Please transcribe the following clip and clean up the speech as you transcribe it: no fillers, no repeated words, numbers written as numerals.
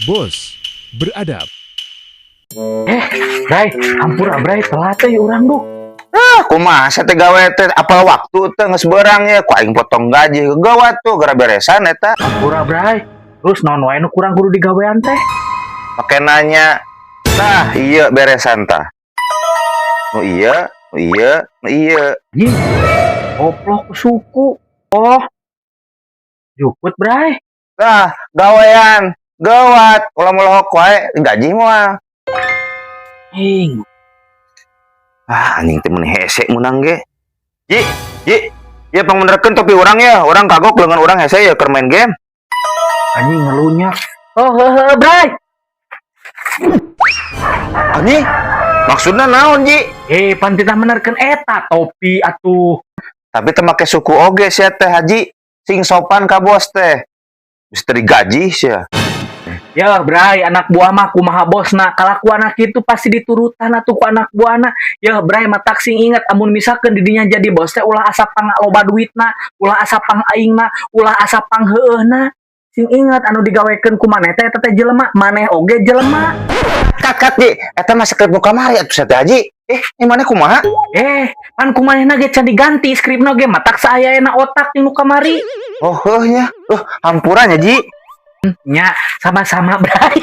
Bos beradab. Eh, Bray, hampura, Bray, telat euy urang, duh. Ah, kumaha sia teh gawe teh apal waktu teh? Geus beurang ya ku aing potong gaji. Gawat tuh gara beresan eta. Hampura, Bray. Terus naon wae nu kurang kudu digawean teh? Pake nanya. Tah, iya beresan tah. Nu iya, nu iya, nu iya. Anjing. Koplok suku. Oh. Jukut, Bray. Tah, gawean, gawat. Ulah melohok wae, gaji moal. Ing, Ah, anjing teh mun hese meunang ge. Ji, Ji, ya pangbenerkeun topi urang ya. Urang kagok lengan urang hese ya keur main game. Anjing ngelunya. Oh, heuh, Bray. Anjing, maksudna naon, Ji? Eh, pan titah menerkeun eta topi atuh. Tapi teu make suku oge sia teh, Haji. Sing sopan ka bos teh. Bisa digaji sia. Ya, Bray, anak buah mah kumaha bosna, kalakuan kitu pasti diturutan atuh ku anak buahna. Ya, Bray, matak sing inget amun misalkan didinya jadi bos teh ulah asa pang loba duitna, ulah asa pang aingna, ulah asa pang heueuhna. Sing inget anu digawekeun ku maneh teh eta teh jelema, maneh oge jelema. Kat kat, Ji, eta mah skrip nu kamari atuh sia teh, Haji. Eh, ini maneh kumaha? Eh, pan ku manehna ge can diganti skripna ge, matak saayana otak nu kamari. Oh, heuh nya. Hampura nya, Ji. Nya, sama-sama, Bray.